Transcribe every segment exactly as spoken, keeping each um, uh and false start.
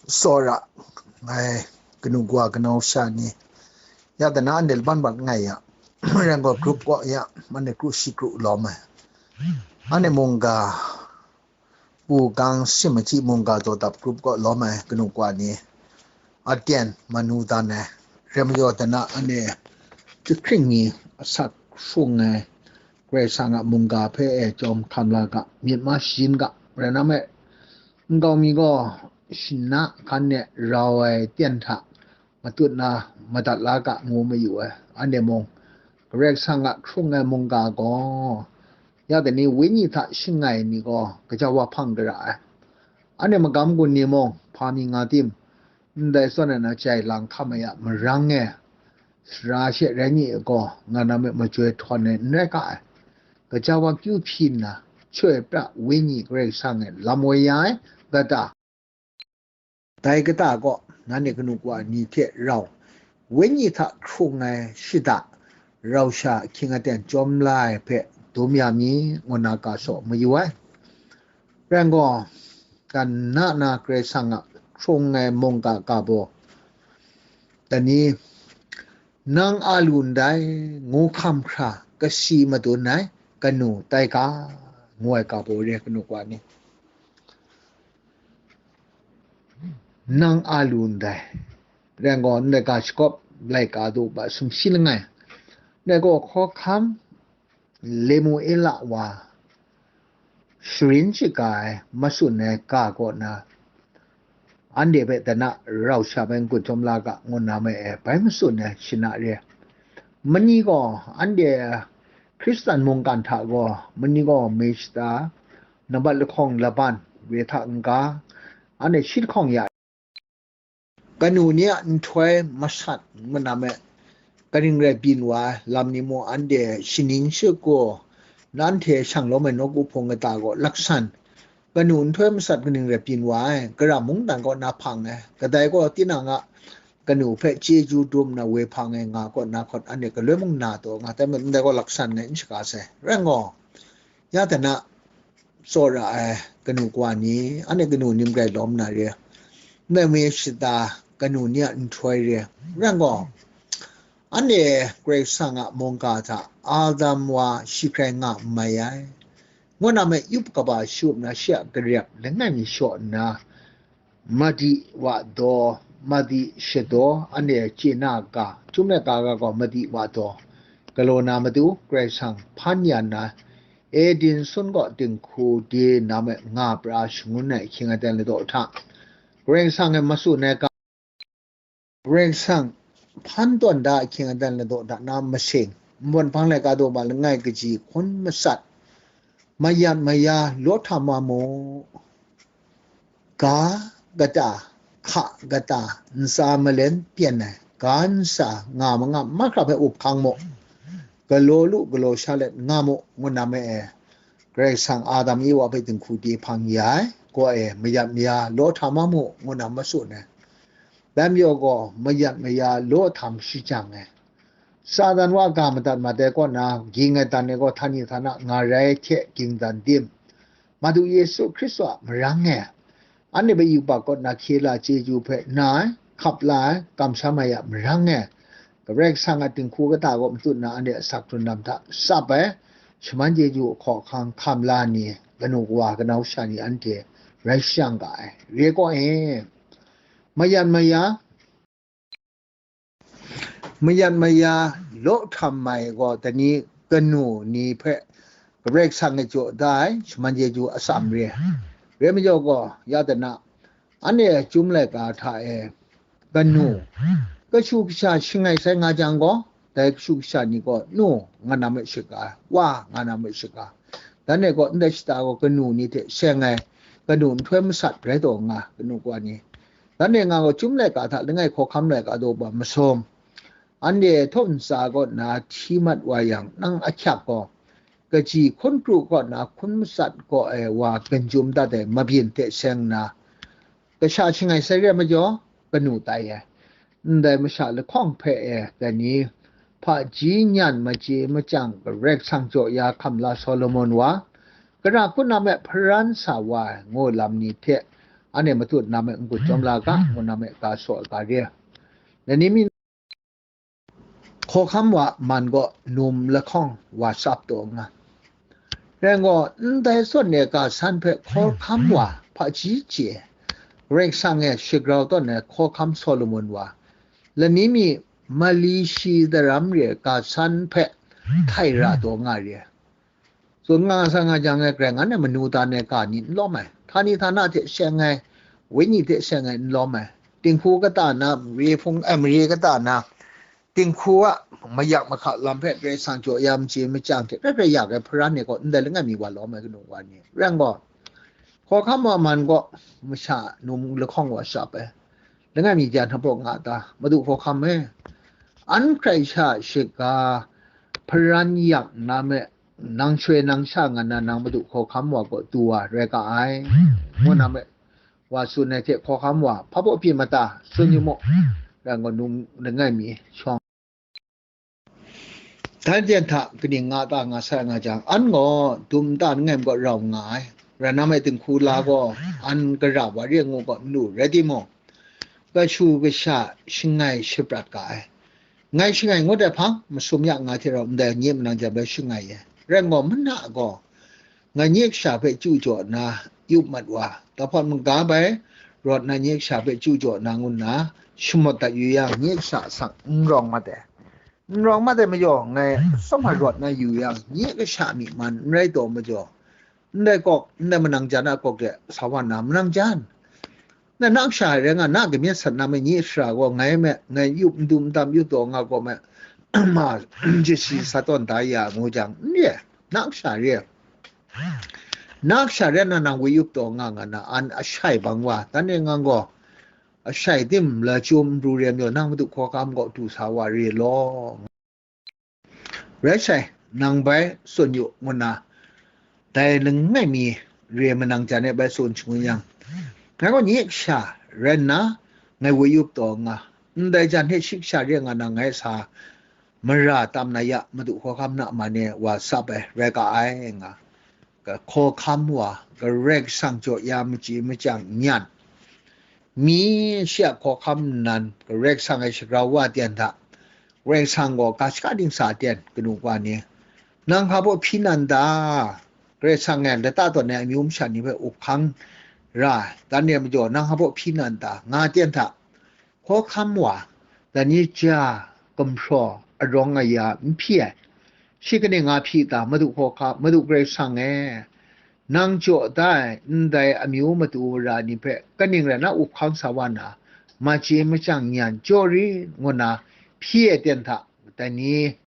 Tsawra, ngai kanu kawa kanau sha ni, ya dana anhte laban bat ngai ya, rai gaw group kaw ya, anhte kru shi kru lawm ai. Anhte mungga, pu gang sim ai hti mungga daw dap group kaw lawm ai kanu kawa ni, aten manu dan ai. Rai majaw dana anhte jahkring ni asak sung ai, Karai Kasang a mungga hpe e jawm hkam la ga, myit ma shayin ga, rai na me, nkau mi gaw shana hkan e rau ai ten hta matut na madat la ga ngu mayu ai. Anhte mung, Karai Kasang a hkrung ai mungga gaw, ya dai ni wenyi hta shangai ni gaw, gaja wa hpang gara ai. Anhte magam gun ni mung, hpa mi nga tim, ndai zawn ai na jai lang hkam ai a marang e, sara she rai ni e gaw, nga na me majoi htawn ai n rai ga ai. Gaja wa kyu hpyi nna, chyoi pra wenyi Karai Kasang e lam woi ya ai, gata. Dai kata gaw, nanhte kanu kawa ni hte rau, wenyi hta hkrung ai shada, rau sha ahkying aten chyawm la ai hpe dum ya mi, ngu na ga saw mayu ai. Rai gaw, kan na na Karai Kasang a hkrung ai mungga ga baw, dai ni, nang a lu ndai, ngu hkam hkra, kasi madun ai, kanu tai ga, ngu ai ga baw re kanu kawa ni. Nang a lu ndai, rai gaw, ndai ga shakawp, laika du ba sumshi langai, ndai gaw hkawhkam, Lemuela wa, sharin shaga ai, matsun ai ga kaw na, anhte hpe dana rau sha bai n-gun chyawm la ga, ngu na me e, bai matsun ai shana re. Mani gaw, anhte Hkristan mungkan hta gaw, mani gaw, mishta, nambat lahkawng laban, re hta n-ga, anhte shi lahkawng ya, kanu ni a nhtoi masat ngu na me, kaning rai byin wa ai, lam ni mung anhte shaning shagu, nanhte shang lawm ai nawku hpung kata gaw laksan, kanu nhtoi masat kaning rai byin wa ai, gara mungdan kaw na hpang ai, kadai gaw tinang a kanu hpe chyeju dum na woi hpang ai nga kaw na hkawt anhte galoi mung na taw nga tai, ndai gaw laksan ngai n shaga sai. Rai gaw, ya dana, tsawra ai kanu kawa ni, anhte kanu ni magrai lawm na re, ndai mi shada kanu ni a nhtoi re, rai gaw, anhte Karai Kasang a mungga hta Adam wa shi hkrai nga n mai ai, ngu na me, yup kaba shup na shi a garep langai mi shaw nna, madi wa daw, madi shadaw, anhte chye na ga, chyum laika ga gaw madi wa daw, galaw na matu Karai Kasang hpan ya nna, Eden sun kaw dinghku de na me nga pra shangun ai ahkying aten ladaw hta, Karai Kasang e matsun ai ga, Karai Kasang hpan tawn da ahkying aten ladaw hta na masing, nbawt hpang laika daw ma langai kaji hkun masat, mayat maya law htam wa mu, ga kata, hka kata, ntsa malen pyen ai, ga ntsa nga manga mahkra hpe up hkang mu, galaw lu galaw sha let nga mu, ngu na me e, Karai Kasang Adam Ewa hpe dinghku de hpang ya ai, kaw e, mayat maya law htam wa mu, ngu na matsun ai. Dai majaw gaw, mayat maya law htam shajang ai. Satan wa ga madat mat ai kaw na, ging ai dan e gaw, htani htana nga rai hte ging dan dim, Madu Yesu Hkristu a marang e, anhte bayu ba kaw na hkye la chyeju hpe na ai, hkap la ai, kamsham ai a marang e, Karai Kasang a dinghku kata kaw matut na anhte asak hkrun lam hta tsap ai, shaman chyeju ahkaw ahkang hkam la ni, kanu kawa kanau sha ni anhte rai shang ga ai. Re kaw e, mayat maya, mayat maya law htam mai gaw, dai ni kanu ni hpe Karai Kasang e jaw da ai, shaman chyeju atsam re. Re majaw gaw, ya dana, anhte chyum laika hta e kanu, kashu kasha shangai sai nga jang gaw, dai kashu kasha ni gaw, nu nga na me shaga, wa nga na me shaga, dan e gaw, ndai shata gaw kanu ni hte seng ai, kanu nhtoi masat rai taw nga, kanu kawa ni, dan e nga gaw, chyum laika hta langai hkawhkam laika daw ba masum, anhte htaw ntsa kaw na hti mat wa yang, nang ahkyak gaw, kaji hkun pru kaw na hkun masat kaw ai wa ganjum dat ai mabyin hte seng nna, kasha shangai sai re ai majaw, kanu tai ai. Ndai masha lahkawng hpe e, dai ni, hpaji nyan machye machyang Karai Kasang jaw ya hkam la Solomon wa, kara hku na me hparan sa wa ai, ngu lam ni hte, anhte matut na me n-gun chyawm la ga, ngu na me ga saw ga re. Lani mi hkawhkam wa man gaw num lahkawng wa tsap taw nga. Rai gaw, ndai zawn e ga san hpe hkawhkam wa hpaji chye, Karai Kasang e shagrau tawn ai hkawhkam Solomon wa, lani mi mali shi daram re ai ga san hpe htai ra taw nga re. Tsun nga sa nga jang e, Karai Kasang e manu dan ai ga ni n lawm ai, htani htana hte seng ai, wenyi hte seng ai n lawm ai, dinghku kata na, mare hpung, eh, mare kata na, dinghku a mayak mahka lam hpe Karai Kasang jaw ya machye machyang hte hpe hpe yak ai hparan e gaw ndai langai mi wa lawm ai kanu wa ni. Rai gaw, hkawhkam wa man gaw masha num lahkawng wa shap ai, langai mi ja hpa nga ta, Madu hkawhkam e, an hkrai sha shiga hparan yak na me, nang shoi nang sha nga na nang Madu hkawhkam wa gaw du wa rai ga ai, ngu na me, wa tsun ai hte hkawhkam wa hpa baw pyi mata, tsun yu mu, rai gaw num langai mi shawng. Dai ten hta kaning nga ta nga sai nga jang, an gaw dum nta langai mi gaw rau nga ai, rai na me dinghku la gaw an gara wa re ngu gaw n lu, rai timung, kashu kasha shangai shaprat ga ai. Ngai shangai ngut ai hpang, masum ya nga hte rau ndai nye manang jan bai shangai ai. Rai nme gaw, mana gaw, ngai nye kasha hpe chyu jaw nna yup mat wa, tahpawt maga bai rawt na nye kasha hpe chyu jaw na ngu nna shamawt dat yu yang, nye kasha asak n rawng mat ai. N rawng mat ai majaw, ngai tsawm ai rawt na yu yang, nye kasha a myi man n rai taw majaw, ndai kawk, ndai manang jan a kawk de sa wa nna, manang jan, na, na kasha rai nga, na kamyet sat na me nye sara gaw ngai me, ngai yup n du n dam yup taw nga gaw me, ma, jasi sa tawn da ya ngu jang, n re, na kasha re, na kasha re na nang woi yup taw nga nga na, an ashai bang wa, dan e ngang gaw, ashai tim la chyum n pru re majaw, nang Madu hkawhkam gaw du sa wa re law. Rai sai, nang bai tsun yu ngu nna, dai langai mi re manang jan e bai tsun shangun yang, ngai gaw nye kasha rai nna, ngai woi yup taw nga, ndai jan hte shi kasha re nga na ngai sa mara tam na ya, Madu hkawhkam na man e wa tsap ai, rai ga ai nga, hkawhkam wa, Karai Kasang jaw ya machye machyang nyan, mi shi a hkawhkam nnan Karai Kasang e shagrau wa ten hta, Karai Kasang gaw ga shaka dingsa ten, kanu wa ni, nang hpa baw hpyi nan ta? Karai Kasang e lata tawn ai amyu masha ni hpe up hkang ra, dan re majaw, nang hpa baw hpyi nan ta? Nga ten hta, hkawhkam wa, dai ni ja gumhpraw arawng aya n hpyi ai. Shi kaning nga hpyi ta? Madu hkawhkam, Madu Karai Kasang e, nang jaw da ai ndai amyu matu mara ni hpe kaning rai na up hkang sa wa na, machye machyang nyan jaw rit ngu nna hpyi ai ten hta, dai ni,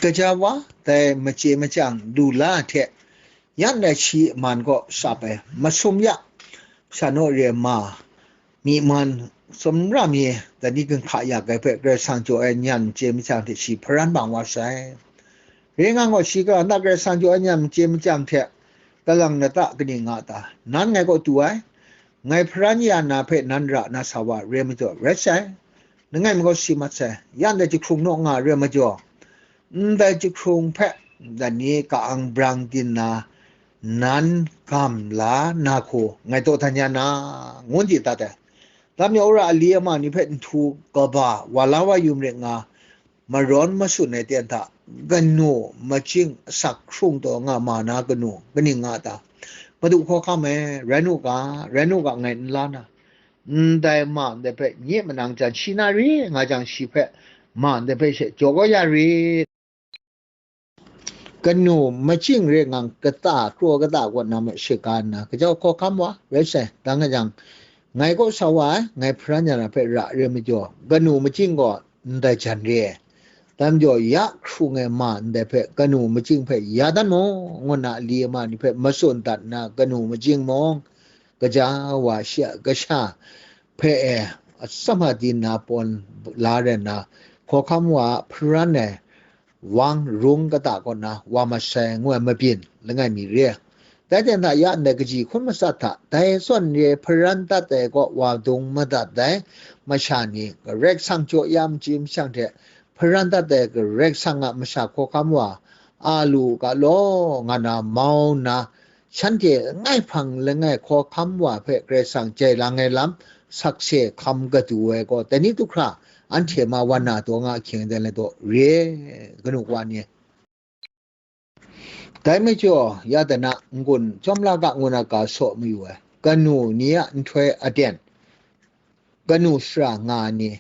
kaja wa, dai machye machyang lu la hte, yan ai shi man gaw shap ai, masum ya, sha naw re ma, myi man, sumra mi, dai ni ginhka ya ai hpe Karai Kasang jaw ai nyan machye machyang hte shi hparan bang wa sai. Rai nga gaw, shi kawa na Karai Kasang jaw ai nyan machye machyang hte kalang lata kaning nga ta? Nan ngai kaw tu ai, ngai hparan ya na hpe nan ra na sa wa re majaw, rai sai, langai mi gaw si mat sai, yan dai jahkrung naw nga re majaw, ndai jahkrung hpe dai ni ka-ang brang din na, nan gam la na hku ngai dawdan ya na, ngun di dat ai. Dai majaw, wora ali ama ni hpe nhtu kaba wa la wa yu marit nga, marawn masun ai ten hta, kanu machyin asak hkrung taw nga ma na kanu kaning nga ta? Madu hkawhkam e, rai nu ga, rai nu ga, ngai n la na, ndai ma ndai hpe nye manang jan shi na ri nga jang, shi hpe ma ndai hpe she jaw kau ya rit. Kanu machyin re ngang kata, kraw kata kaw na me shaga nna, kajau hkawhkam wa, rai sai, dang e jang, ngai kaw sa wa ai, ngai hparan ya na hpe ra re majaw, kanu machyin gaw ndai jan re ai. Dai majaw, ya hkrung ai ma ndai hpe kanu machyin hpe ya dan mu, ngu nna ali ama ni hpe matsun dat nna, kanu machyin mung, kaja wa shi a kasha hpe e, atsam a di nna pawn la rai nna, hkawhkam wa hparan ai wang rung kata kaw na wa masai ngu ai mabyin langai mi re. Dai ten hta ya ndai kaji hkun matsat hta, dai zawn re hparan dat ai kaw wa dung madat ai masha ni, Karai Kasang jaw ya machyi machyang hte hparan dat ai Karai Kasang a masha hkawhkam wa a lu u ga law, nga na mau nna, shanhte langai hpang langai hkawhkam wa hpe Karai Kasang jai lang ai lam sakse hkam kadu ai gaw, dai ni du hkra anhte ma wan na taw nga ahkying dan lai taw re, kanu wa ni. Dai majaw, ya dana n-gun chyawm la ga ngu na ga saw mayu ai, kanu ni a nhtoi aten, kanu shara nga ai ni,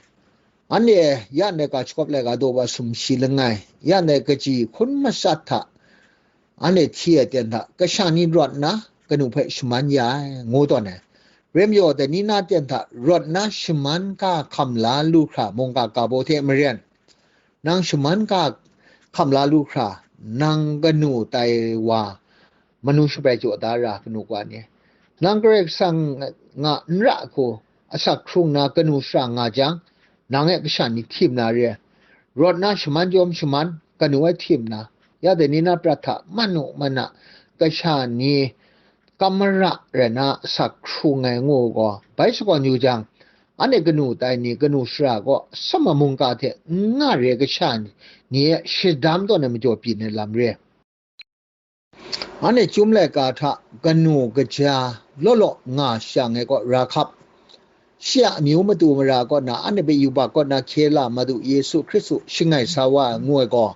anhte ya ndai ga shakawp laika daw wa sumshi langai, ya ndai kaji hkun matsat hta, anhte hti ai ten hta, kasha ni rawt nna kanu hpe shaman ya ai, ngu tawn ai. Rai majaw, dai ni na ten hta rawt nna shaman ga hkam la lu hkra mungga ga baw hte maren, nang shaman ga hkam la lu hkra, nang kanu tai wa manu shabai jaw da ra, kanu wa ni. Nang Karai Kasang nga n ra hku asak hkrung na kanu shara nga jang, nang e kasha ni htim na re. Rawt na shaman jawm shaman, kanu e htim na, ya dai ni na prat hta man u man a, kasha ni kam mara rai na asak hkrung ai ngu gaw, bai shakawn yu jang, anhte kanu tai ni kanu shara gaw sama mungga hte n nga re kasha ni e shadam tawn ai majaw byin ai lam re. Anhte chyum laika hta kanu kaja law law nga shang ai gaw Rahkap, shi a amyu matu mara kaw na, anhte hpe yubak kaw na hkye la Madu Yesu Hkristu shangai sa wa ai ngu ai gaw,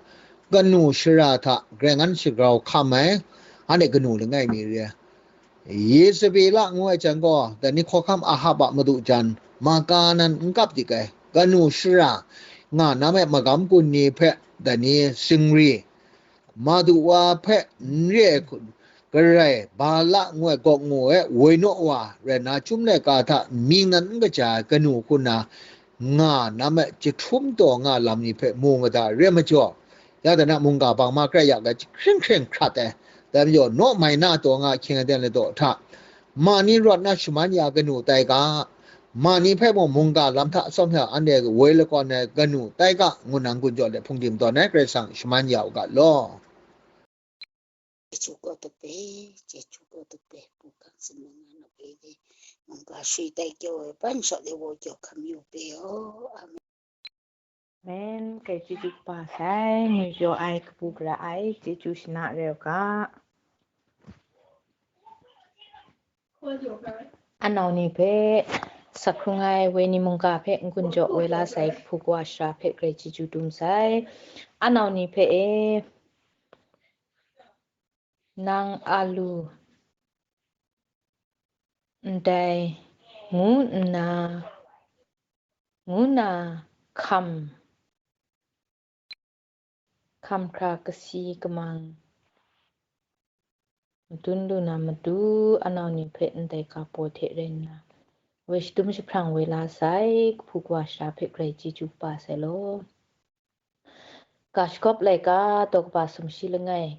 kanu shara hta grai ngan shagrau hkam ai, anhte kanu langai mi re ai. Yezebela ngu ai jan gaw, dai ni hkawhkam Ahab a madu jan, maka nan n kap dik ai, kanu shara nga na me magam kun ni hpe dai ni singri, Madu wa hpe n re ai hku, Karai, Bala ngu ai gawk ngu e woi naw wa rai nna, chyum laika hta mying nan n kaja ai kanu hku na nga na me jahtum taw nga lam ni hpe mu mada rai majaw, ya dana mungga bang ma krai ya ga, hkring hkring hkrat ai, dai majaw, naw mai na taw nga ahkying aten ladaw hta, ma ni rawt na shaman ya kanu tai ga, ma ni hpe mung mungga lam hta atsawm hta anhte woi lakawn ai kanu tai ga, ngu nang gun jaw let hpung tim tawn ai Karai Kasang shaman ya u ga law. Chyeju kau tape, chyeju kau tape, pu kang sin mung nga na pe de, mungga shui tai kyaw ai ban shawt de wo kyaw hkam yu pe o. Amen. Amen. Kai chyeju kaba sai, ngwi pyaw ai, kabu gara ai, chyeju shana rai u ga. Anau ni hpe, sak hkrung ai, woi ni mungga hpe n-gun jaw woi la sai, kahpu kawa shara hpe grai chyeju dum sai. Anau ni hpe e, nang a lu ndai ngu nna, ngu na hkam, hkam hkra kasi kamang madun lu na matu, anau ni hpe ndai ga baw hte rai nna, woi shadum jahprang woi la sai, kahpu kawa shara hpe grai chyeju kaba sai law. Ga shagawp laika, daw kaba sumshi langai,